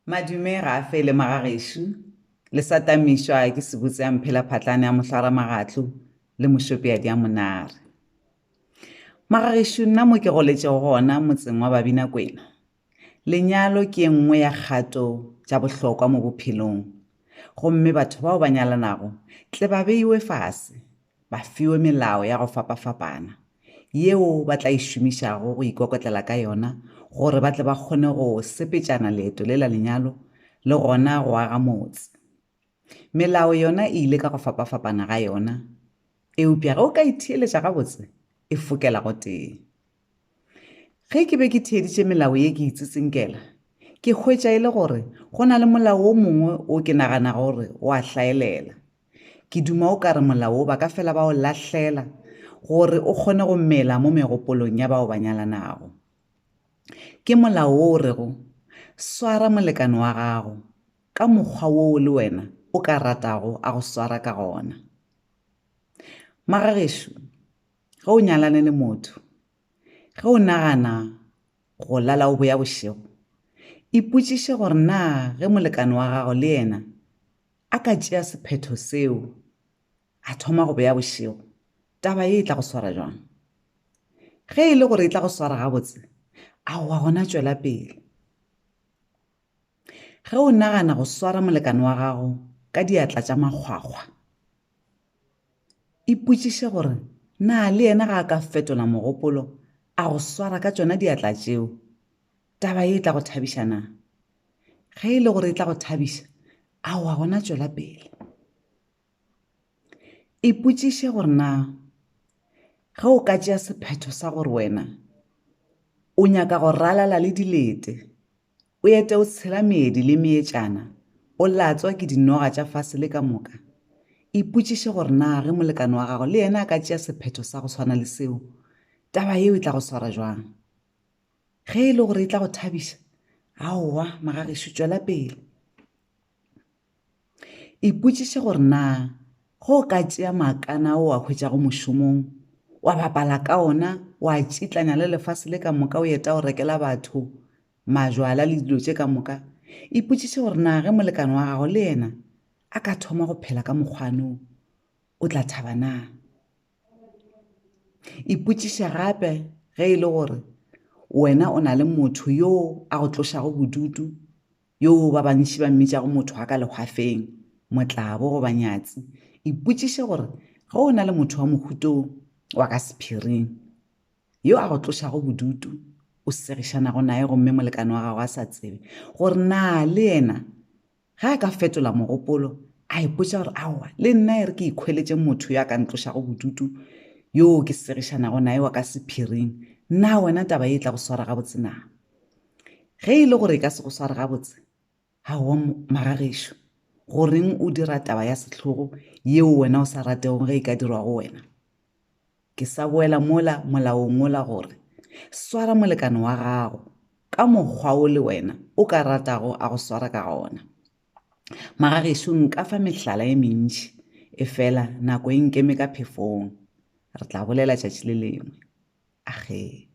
Madume ga a fele magagešo, le sa tamišwa ke Sebutse a Mphela Phatlane a Mohlwara Magatlo le Mošopiadi a Monare. Magagešo nna mo ke goletšego gona motseng wa Babinakwena, lenyalo ke ye nngwe ya kgato tša bohlokwa mo bophelong gomme batho bao ba nyalanago tle ba beiwe fase ba fiwe melao ya go fapafapana yeo ba tla e šomišago go ikokotlela ka yona gore ba tle ba kgone go sepetšana leeto le la lenyalo le gona go aga motse. Melao yona e ile ka go fapafapana ga yona, eupša ge o ka itheeletša gabotse e fokela gotee. Ge ke be ke theeditše melao ye ke itsitsinkela, ke hwetša e le gore go na le molao wo mongwe wo ke naganago gore o a hlaelela. Ke duma o ka re molao wo ba ka fela ba o lahlela gore o kgone go mela mo megopolong ya bao ba nyalanago. Ke molao wo o rego, Swara molekane wa gago ka mokgwa woo le wena o ka ratago a go swara ka gona. Magagešo, ge o nyalane le motho, ge o nagana go lala o boya bošego, ipotšiše gore na ge molekane wa gago le yena a ka tšea sephetho seo a thoma go bea bošego, taba ye e tla go swara jwang? Ge e le gore e tla go swara gabotse, aowa gona tšwela pele. Ge o nagana go swara molekane wa gago ka diatla tša makgwakgwa, ipotšiše gore na le yena ga a ka fetola mogopolo a go swara ka tšona diatla tšeo, taba ye e tla go thabiša na? Ge e le gore e tla go thabiša, aowa gona tšwela pele. Ipotšiše gore na ge o ka tšea sephetho sa gore wena o nyaka go ralala le dilete, o ete o tshela meedi le meetšana, o latswa ke dinoga tša fase le ka moka, ipotšiše gore na ge molekane wa gago le yena a ka tšea sephetho sa go swana le seo, taba yeo e tla go swara jwang? Ge e le gore e tla go thabiša, aowa magagešo tšwela pele. Ipotšiše gore na ge o ka tšea makana o a hwetšago mošomong wa bapala ka ona wa tšitlanya le lefase le ka moka o eta o rekela batho majwala le dilo tše ka moka, ipotšiše gore na ge molekane wa gago le yena a ka thoma go phela ka mokgwanoo o tla thaba na? Ipotšiše gape ge e le gore wena o na le motho yo a go tlošago bodutu, yoo ba bantši ba mmitšago motho wa ka lehwafeng, motlabo goba nyatsi. Ipotšiše gore ge o na le motho wa mohuta wo wa ka sephiring, yo a go tlošago bodutu, o segišanago naye gomme molekane wa gago a sa tsebe gore na le yena Ge a ka fetola mogopolo, a ipotša gore aowa, le nna e re ke ikhweletše motho yo a ka ntlošago bodutu, yoo ke segišanago naye wa ka sephiring, na wena taba ye e tla go swara gabotse na? Ge e le gore e ka se go sware gabotse, aowa magagešo, goreng o dira taba ya sehlogo yeo wena o sa ratego ge e ka dirwa go wena? Ke sa boela mola molaong wola gore, Swara molekane wa gago ka mokgwa wo le wena o ka ratago a go swara ka gona. Magagešo nka fa mehlala e mentši, efela nako e nkeme ka phefong. Re tla bolela tšatši le lengwe. Agee.